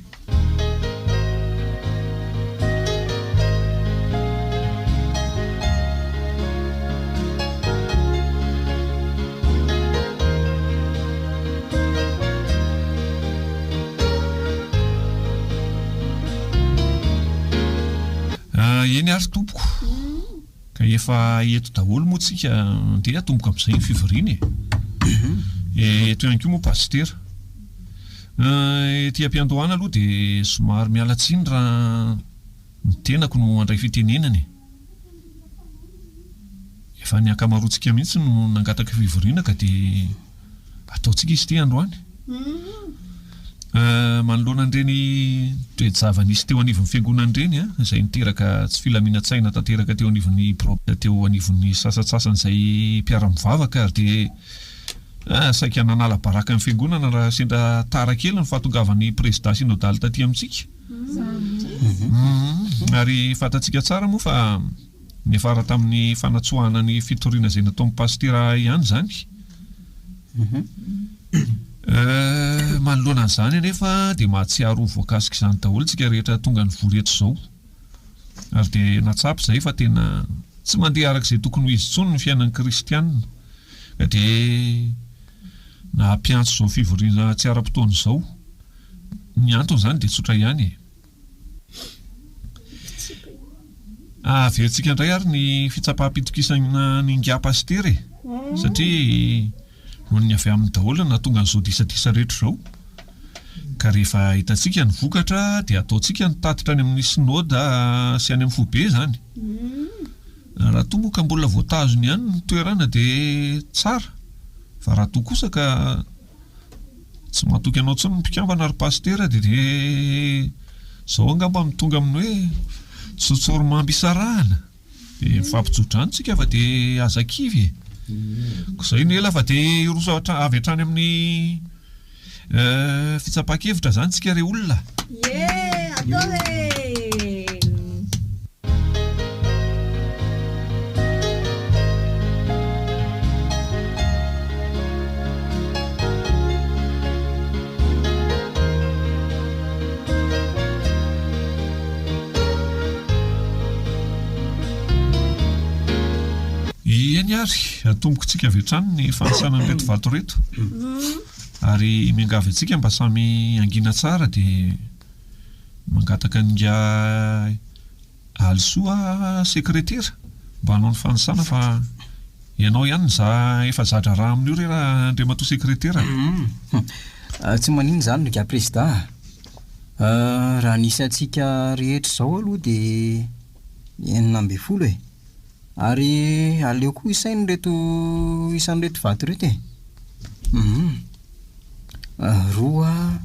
Eny ary tompoko. Ka efa eto daholo moa tsika ndeha atomboka amin'izay ny fivoriana e! Eto ihany koa moa Pasitera. Ety am-piandohana aloha dia somary miala tsiny raha ny tenako no handray fitenenana e! Efa ny ankamaroantsika mihitsy no nangataka fivoriana ka dia ataontsika izy ity androany. Manoloana an'ireny toe-java-nisy teo anivon'ny fiangonana ireny, izay niteraka tsy filaminan-tsaina tanteraka teo anivon'ny birao teo anivon'ny sasantsasany izay mpiara-mivavaka ary dia saika nanala baraka ny fiangonana raha sendra tara kely ny fahatongavan'ny prezida synodaly taty amintsika. Ary fantatsika tsara moa fa niafara tamin'ny fanatsoahana ny fitoriana izay nataon'ny pasitera ihany izany. Manoloana an'izany anefa dia mahatsiaro ho voakasik'izany daholo isika rehetra tonga nivory eto izao. Ary dia nahatsapa izahay fa tena tsy mandeha araka izay tokony ho izy intsony ny fiainan'ny kristiana. Ka dia nahampiantso izao fivoriana tsy ara-potoana izao. Ny antony izany dia tsotra ihany e. Averintsika indray ary ny fitsapam-pitokisana an'ingahy Pasitera e! Satria noho ny avy aminy daholo no nahatonga an'izao disadisa rehetra izao. Ka rehefa hitantsika ny vokatra dia ataontsika ny tatitra any amin'ny Synoda sy any amin'ny foibe izany. Raha toa moa ka mbola voatazony ihany ny toerana dia tsara, fa raha toa kosa ka Tsy matoky anao intsony ny mpikambana ry Pasitera dia dia izao angamba no tonga amin'ny hoe tsotsorimamby isarahana. Dia mifampitsodrano tsika fa dia aza kivy e. Zay no ela fa dia hiroso avy hatrany amin'ny fitsapan-kevitra izany tsika re olona. Ie, atao e! Eny ary, atombokontsika avy hatrany ny fanisana an'ireto vato ireto. Ary miangavy antsika mba samy hangina tsara dia mangataka an'ingahy Alisoa sekretera mba hanao ny fanisana fa ianao ihany no za efa za-draharaha amin'io re raha Andriamatoa sekretera a! Tsy maninona izany ry ingahy prezida a! Raha ny isantsika rehetra izao aloha dia 16 e! Ary aleo koa isaina ireto isan'ireto vato ireto e! Hum! Roa,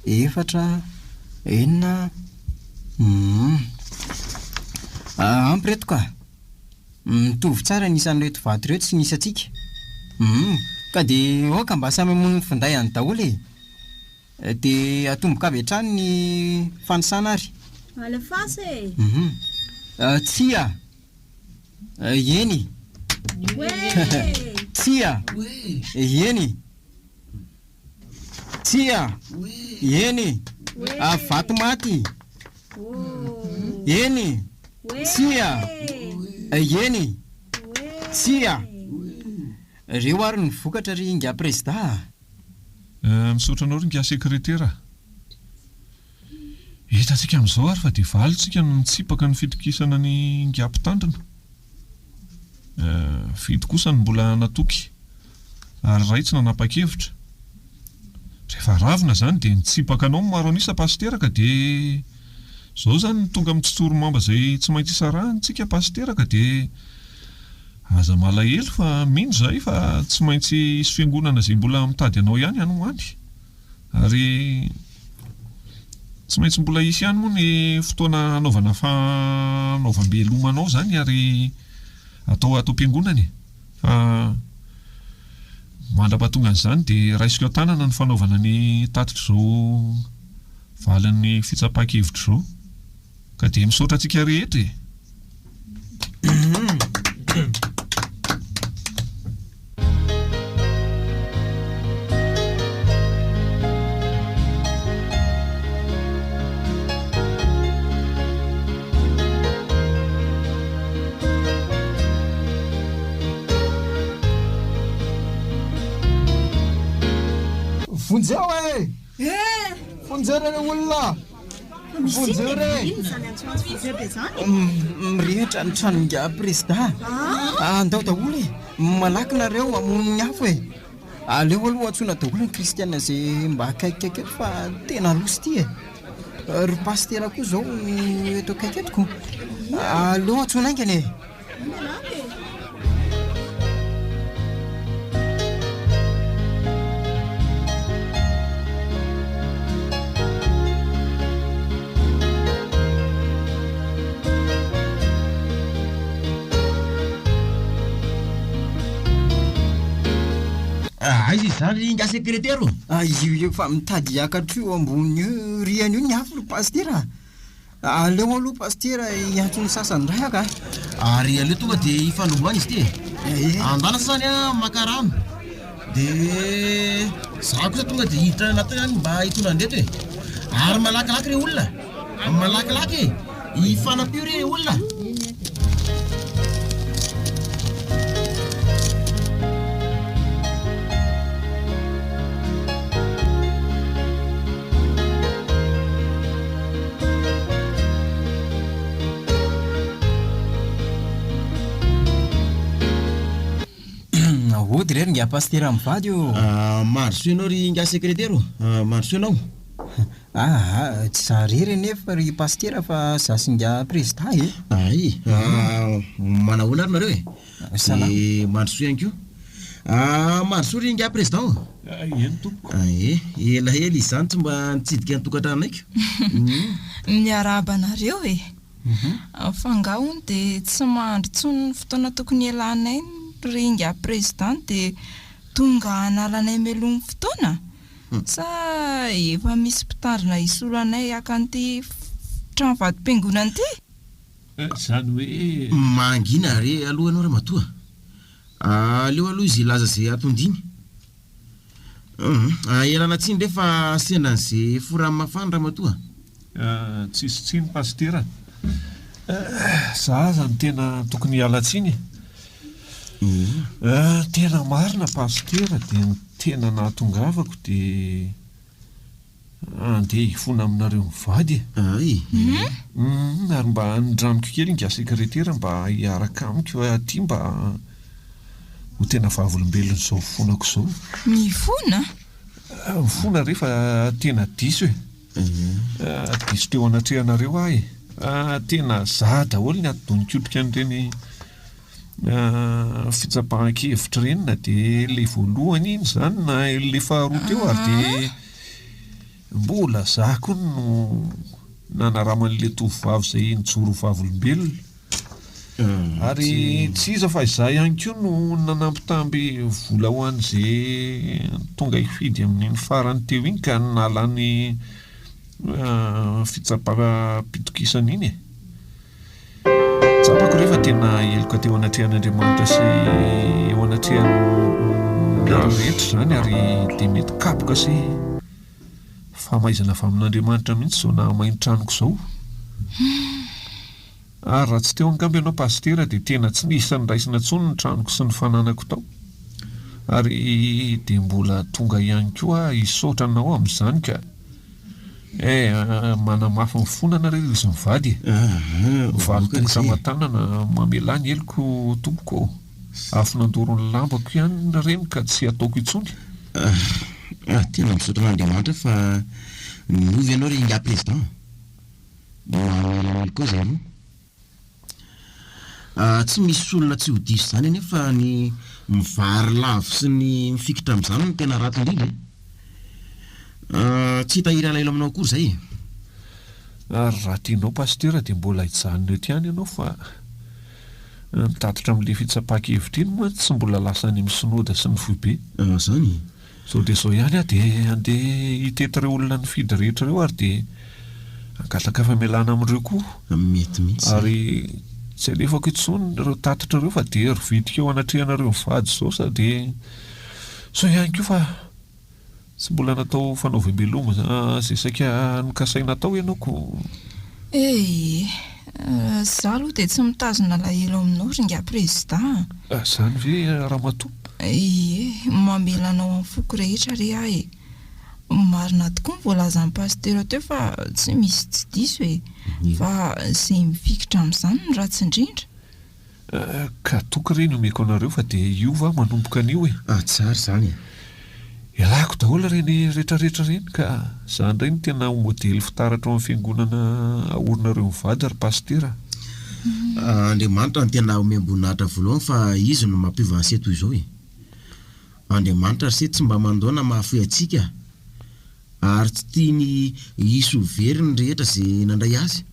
efatra, enina, hum! Ampy ireto ka! Mitovy tsara ny isan'ireto vato ireto sy ny isantsika. Hum! Ka dia aoka mba samy hamono ny finday any daholo e! Dia atomboka avy hatrany ny fanisana ary. Alefaso e! Hum! Tsia! Eny! Tsia! Eny! Tsia! Eny! Vato maty! Eny! Tsia! Eny! Tsia! Reo ary ny vokatra ry ingahy prezida a! Misaotra anao ry ingahy sekretera a! Hitantsika amin'izao ary fa dia valo tsika no nitsipaka ny fitokisana ny ingahy mpitandrina. Fito kosa no mbola natoky ary iray tsy nanapa-kevitra. Rehefa ravina izany dia nitsipaka anao ny maro an'isa Pasitera ka dia izao izany no tonga amin'ny tsitsorimamba izay tsy maintsy isarahana tsika Pasitera ka dia aza malahelo fa mino izahay fa tsy maintsy hisy fiangonana izay mbola mitady anao ihany any ho any. Ary tsy maintsy mbola hisy ihany moa ny fotoana hanaovana fanaovam-beloma anao izany ary atao ato am-piangonana e! Fa mandra-pahatongan'izany dia raisiko an-tanana ny fanaovana ny tatitr'izao valin'ny fitsapan-kevitra izao. Ka dia misaotra antsika rehetra e! Vonjeo e! Vonjeo re olona! Vonjeo re! Inona izany antsoantso vonjeo be izany e? Mirehitra ny tranon'ingahy Prezida. Andao daholo e! Malaky nareo hamono ny afo e! Aleo aloha antsoina daholo ny kristiana izay mba akaikikaiky eto fa tena loza ity e! Ry pasitera koa izao eto akaiky eto ko! Aleo antsoina haingana e! Aiza izany ry ingahy sekretera ô? Io efa mitady hiakatra io ambony io rihana io ny afo ry pasitera a! Aleo aloha Pasitera hiantso ny sasany indray aho ka. Ary aleo tonga dia hifandrombona izy ity e. Andana sasany an maka rano. Dia za kosa tonga dia hiditra any anatiny any mba hitondra an'ireto e. Ary malakilaky re olona. Malakilaky e. Hifanampio re olona. Hody re ry ingahy pasitera mivady ô! Mandrosoa ianao ry ingahy sekretera ô! Mandrosoa ianao! Aa, tsy za irery anefa ry pasitera fa za sy ingahy prezida e! Ay! Manahoana ary nareo e? Salama. Dia mandrosoa ihany koa. Ah, mandrosoa ry ingahy président ô. Eny tompoko. Ae, elaela izy izany tsy mba nitsidika ny tokantranonay ko. Miarahaba anareo e! Fa angaha hono dia tsy mahandry intsony ny fotoana tokony hialanay? Ry ingahy président dia tonga hanala anay mialoha ny fotoana? Sa efa misy mpitandrina hisolo anay haka an'ity trano vadim-piangonana ity? Izany hoe. Mangina re aloha ianao ramatoa. Aleo aloha izy hilaza izay atondiny. Humm, ialana tsiny re fa sendra an'ze fo rano mafana ramatoa a. Tsisy tsiny Pasitera a. Za aza no tena tokony hiala tsiny e. Ny tena marina Pasitera dia ny tena nahatongavako dia Andeha hifona aminareo mivady e! Ay! Humm, ary mba anindramiko kely ingahy sekretera mba hiaraka amiko aty mba ho tena vavolombelon'izao fonako izao. Mifona? Mifona re fa tena diso e! Diso teo anatrehanareo aho e! Tena za daholo ny atidoha nikotrika an'ireny fitsapahan-kevitra ireny na dia ilay voalohany iny izany na ilay faharoa teo ary dia mbola za koa no nanaraman'ilay tovovavy izay nijoro ho vavolombelona. Ary tsy iza fa izaho ihany koa no nanambitamby vola ho an'izay tonga hifidy amin'iny farany teo iny ka nalany fitsapam-pitokisana iny e. Tsapako re fa tena heloka teo anatrehan'Andriamanitra sy eo anatrehanareo rehetra izany ary dia mety kapoka sy famaizana avy amin'Andriamanitra mihitsy izao nahamay ny tranoko izao. Ary raha tsy teo angamba ianao Pasitera dia tena tsy nisy niraisina intsony ny tranoko sy ny fananako tao. Ary dia mbola tonga ihany koa aho hisaotra anao amin'izany ka. Eh, manamafy ny fona nareo izy mivady e. Mivaly tongotra aman-tanana mamelà ny heloko tompoko ô. Afo nandoro ny lambako ihany ireny ka tsy ataoko intsony. Ah, tena misaotra an'Andriamanitra fa niova ianao ry ingahy président. Mamela ny helokao izahay roa. Tsy misy olona tsy ho diso izany anie fa ny mivary lavo sy ny mifikitra amin'izany no tena ratsy indrindra e! Tsy hitahiry alahelo aminao akory izay e! Ary raha tianao Pasitera dia mbola hijanona eto ihany ianao fa ny tatitra amin'ilay fitsapan-kevitra iny mantsy tsy mbola lasa any amin'ny Synoda sy ny foibe. Izany e! Zao dia zao ihany aho dia handeha hitety ireo olona nifidy rehetra ireo ary dia hangataka famelana amin'ireo koa. Mety mihitsy izay. Ary tsy alefako intsony ireo tatitra ireo fa dia rovitika eo anatrehanareo mivady izao sady sao ihany koa fa tsy mbola natao fanaovam-beloma izay saika nokasaina atao ianao ko. Eh! Za aloha dia tsy mitazona alahelo aminao ry ingahy prezida a! Izany ve ramatoa? Ie, mamela anao amin'ny foko rehetra re aho e! Marina tokoa ny voalazan'i Pasitera teo fa tsy misy tsy diso e! Fa izay mifikitra amin'izany no ratsy indrindra. Ka toky re ny omeko anareo fa dia hiova aho manomboka anio e! Ah, tsara izany e! Ialako daholo ireny retraretra ireny ka za indray no tena ho modely fitaratra ao amin'ny fiangonana aorinareo mivady ry Pasitera a! Andriamanitra no tena omem-boninahitra voalohany fa Izy no mampiova anse toy izao e! Andriamanitra ry se tsy mba mandao na mahafoy antsika ary tsy tiany hisy ho very ny rehetra ze nandray Azy.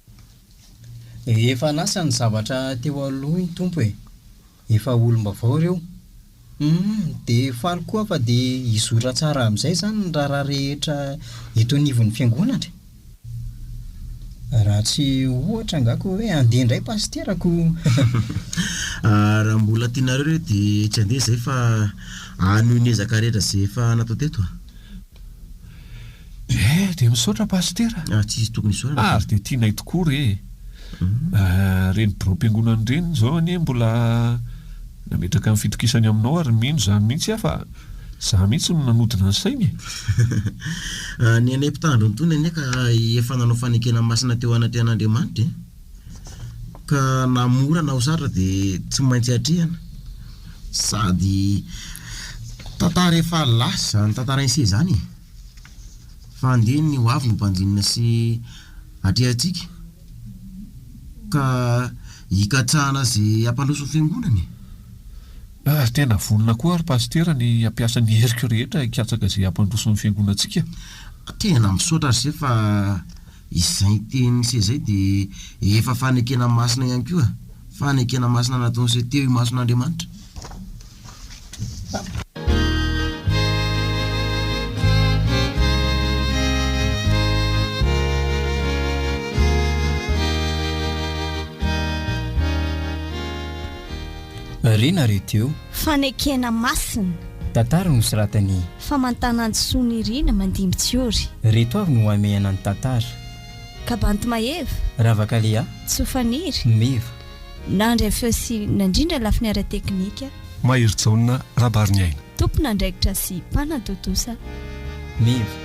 Efa lasa ny zavatra teo aloha iny Tompo e! Efa olom-baovao ireo. Humm, dia faly koa aho fa dia hizotra tsara amin'izay izany ny raharaha rehetra eto anivon'ny fiangonana e! Raha tsy ohatra angaha koa hoe handeha indray pasitera ko! Raha mbola tianareo re dia tsy handeha izay fa hanohy ny ezaka rehetra izay efa natao teto a! Eh, dia misaotra Pasitera. Ah, tsisy tokony hisaorana fa. Ary dia tianay tokoa re e. Ireny biraom-piangonana ireny izao anie mbola nametraka ny fitokisany aminao ary mino izany mihitsy aho fa izaho mihitsy no nanodina ny sainy e. Ny anay mpitandro ny tony anie ka efa nanao fanekena masina teo anatrehan'Andriamanitra e. Ka na mora na ho sarotra dia tsy maintsy atrehina. Sady tantara efa lasa izany tantarain'ise izany e! Fa andeha ny ho avy no banjinina sy atrehantsika ka hikatsahana ze hampandroso ny fiangonana e! Ary tena vonona koa ary Pasitera ny hampiasa ny heriko rehetra hikatsaka ze hampandroso ny fiangonantsika. Tena misaotra ry se fa Izay tenin'ise izay dia efa fanekena masina ihany koa, fanekena masina nataon'ise teo imason'Andriamanitra. Re nareo teo. Fanekena masina. Tantara nosoratan'i. Famantanandisoa Nirina Mandimbitsiory. Reto avy no hamehana ny tantara. Kabanty Maeva. Ravaka Léa. Tsofaniry. Meva. Nandray feo sy nandrindra lafiny ara-teknika. Maherijaona Rabariniaina. Tompon'andraikitra sy mpanatontosa. Meva.